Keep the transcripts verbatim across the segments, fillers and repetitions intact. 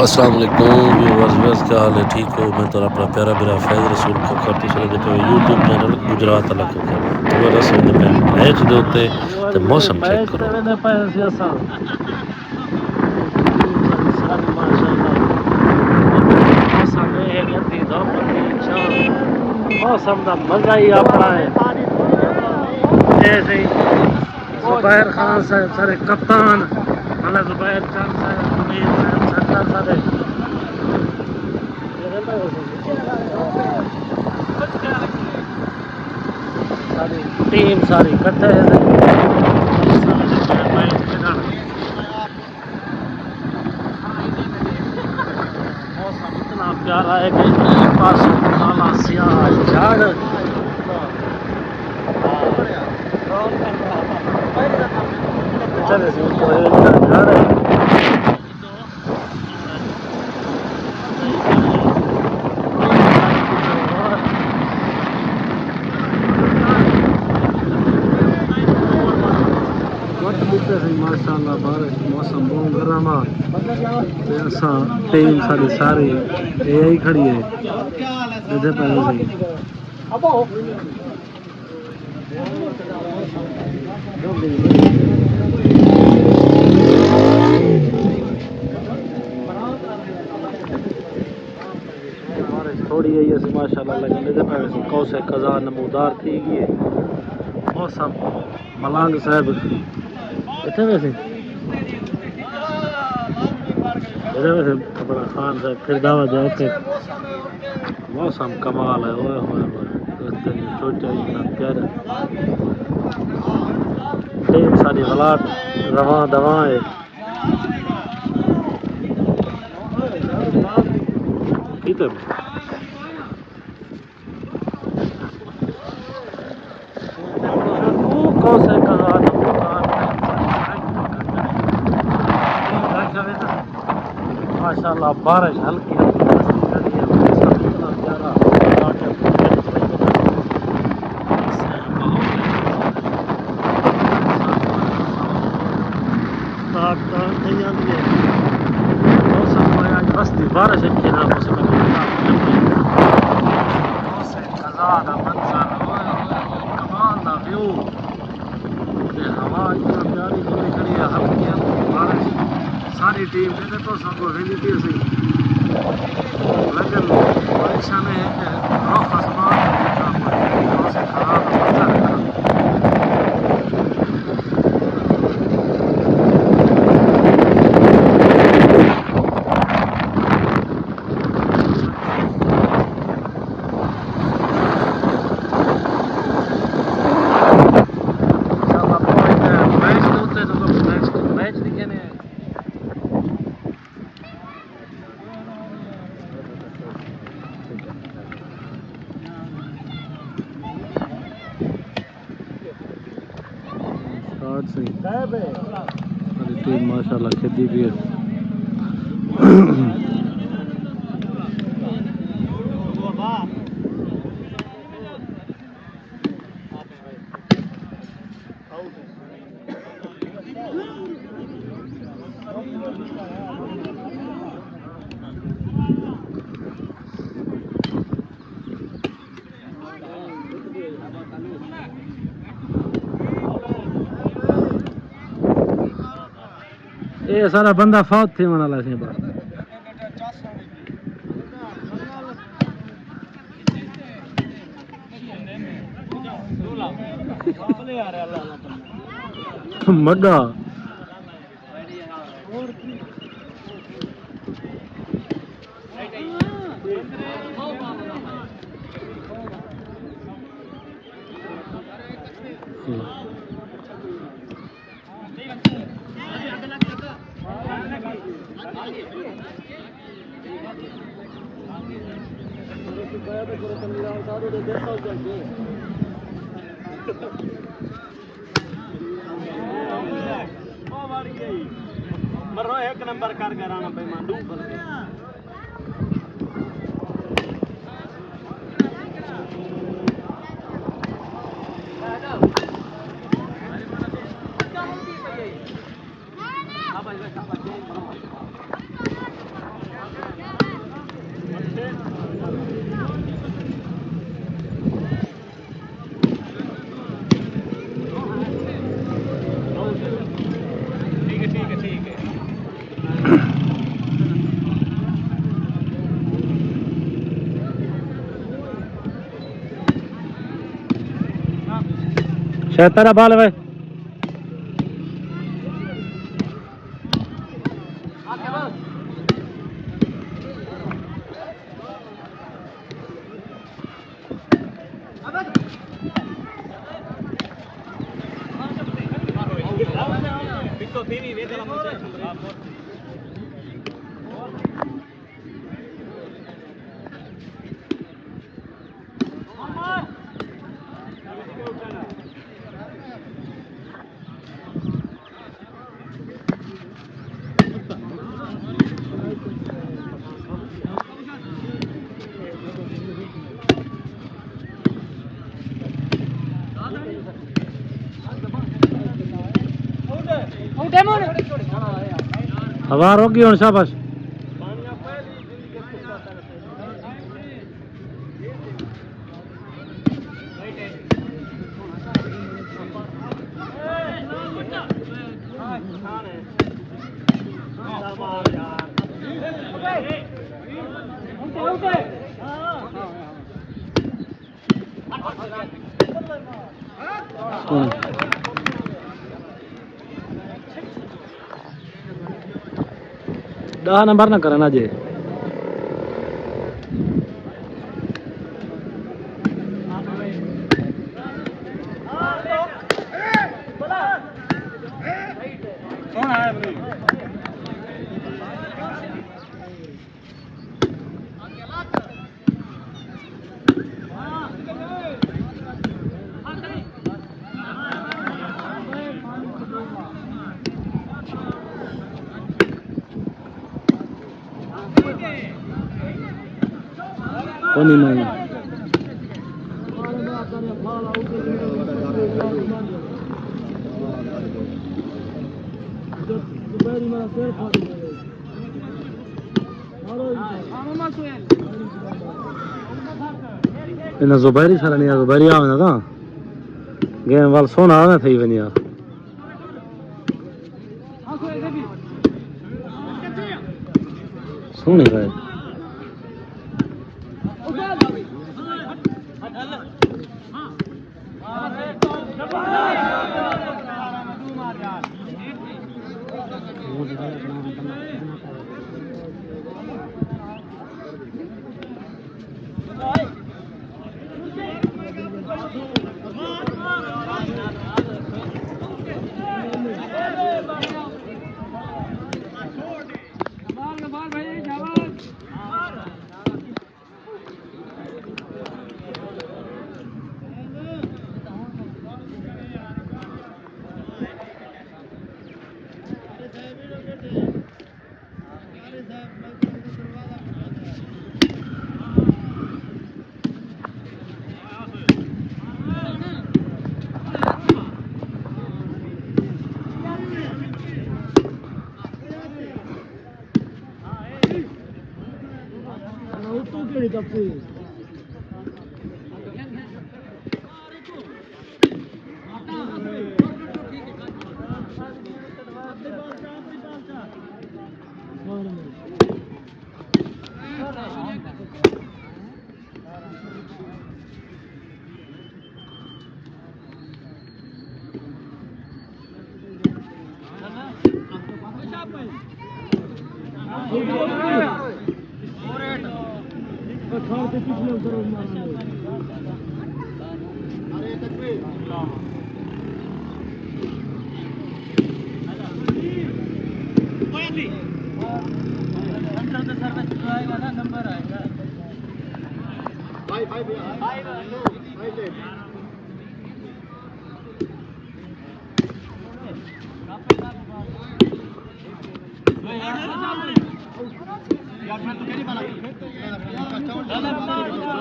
السلام علیکم ویورز، ویورز، کیا حال ہے؟ ٹھیک ہو؟ میں تہاݙا اپݨا پیارا بھرا فیض رسول کھوکھر، تساں ݙیہدے پئے ہو یوٹیوب چینل گجرات والا کھوکھر۔ ویورز، اساں ݙیہدے پئے ہو بیچ دے اتے تے موسم چیک کرو۔ ویندے پئے ہسی اساں۔ ساری ماشاءاللہ۔ موسم اے ہے کہ ادھی دھپ، ادھی چھاں۔ موسم دا مزہ ہی اپݨا ہے۔ اے سہی۔ زبیر خان صاحب سارے کپتان، مطلب زبیر چند صاحب، منیر صاحب، سردار صاحب۔ ساری ٹیم ساری کٹھے ہے۔ موسم اتنا پیارا ہے کہ ایک پاس کالا سیاہ جھڑ۔ چلے سی، کوئی جھڑ ہے۔ وقت ملتے ہیں ماشاءاللہ، بارش، موسم بہت گرم ہے۔ تے اساں ٹیم ساری ساری اے آئی کھڑی ہے، ݙیہدے پئے ہسی۔ بارش تھوڑی آئی ہسی ماشاءاللہ، لیکن ݙیہدے پئے ہسی قوس قزح نمودار تھی ڳئی ہے۔ موسم ملنگ صاحب کتھے ویسے؟ ادھر ویسے اپݨا خان صاحب پھر دعوت دے اوکے۔ موسم کمال ہے، اوئے ہوئے ہوئے۔ اس دن سوچا ہی نہ پیارا۔ ٹیم ساری حالات رواں دواں ہے۔ کیتے؟ ماشاءاللہ، بارش ہلکی ہلکی برسدی پئی ہے، موسم اتنا پیارا۔ تاک تاک تھی آندی ہے۔ موسم ہویا اڄ وسدی بارش اچھے نال، موسم اچھے نال۔ قزح دا منظر، اوئے ہوئے ہوئے، کمال دا ویو۔ تے ہوا اتنا پیاری چلی کھڑی ہے، ہلکی ہلکی بارش۔ ساری ٹیم ݙیہدے پئے ہو، ساکوں ویندی پئی سی۔ لیکن بارشاں نے ہک رخ آسمان تے ݙیکھا پئے، موسم خراب ہے، منظر ہے۔ اسٹارٹ سئیں۔ ساری ٹیم ماشاءاللہ کھیݙدی پئی ہے۔ اے سارا بندہ فوت تھیوݨ والا سی بس۔ مڈا۔ مرو ہک نمبر کر کر آنا بے ایمان، ݙو بن گئے۔ تیرا بال ہے۔ ہوا رک گئی ہن، شاباش۔ ݙاہ نمبر نہ کرن اڄ۔ کونی مائی۔ انہاں زبیری سارا نہیں، زبیری آوے نا تاں گیم وال سونا آوے تھئی ونیا۔ سونے بھائی۔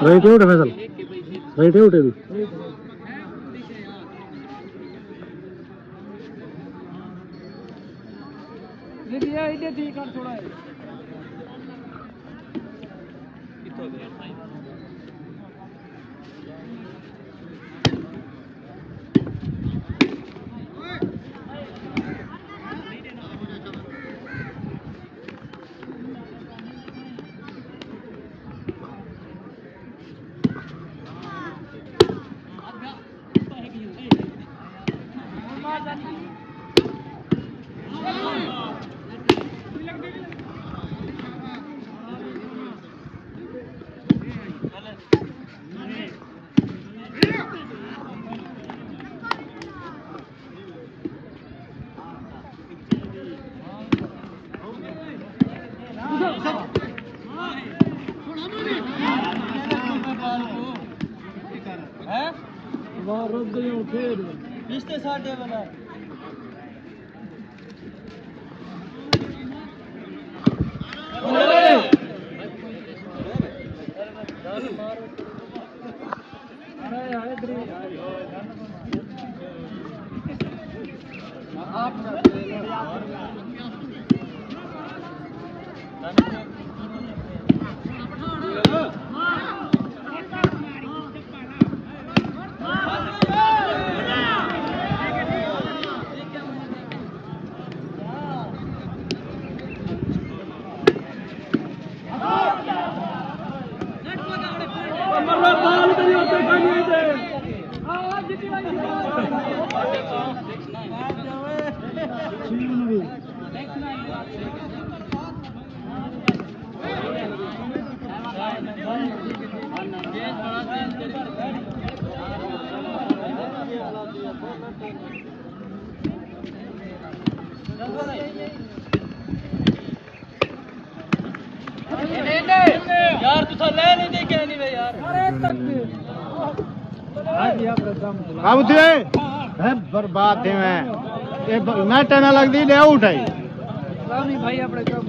رائٹ ہے اٹھے فیصل، رائٹ ہے اٹھے بھی۔ ہیں؟ واہ، رد دے ہوں پھر۔ رشتے ساڈے والا۔ یار، تساں لے نہیں دے کے نہیں وے یار۔ اب تھے، ہے برباد تھے میں۔ یہ ب-، نیٹ نہ لگدی، ڈے آؤٹ ہے۔ اسلامی بھائی اپنے کام۔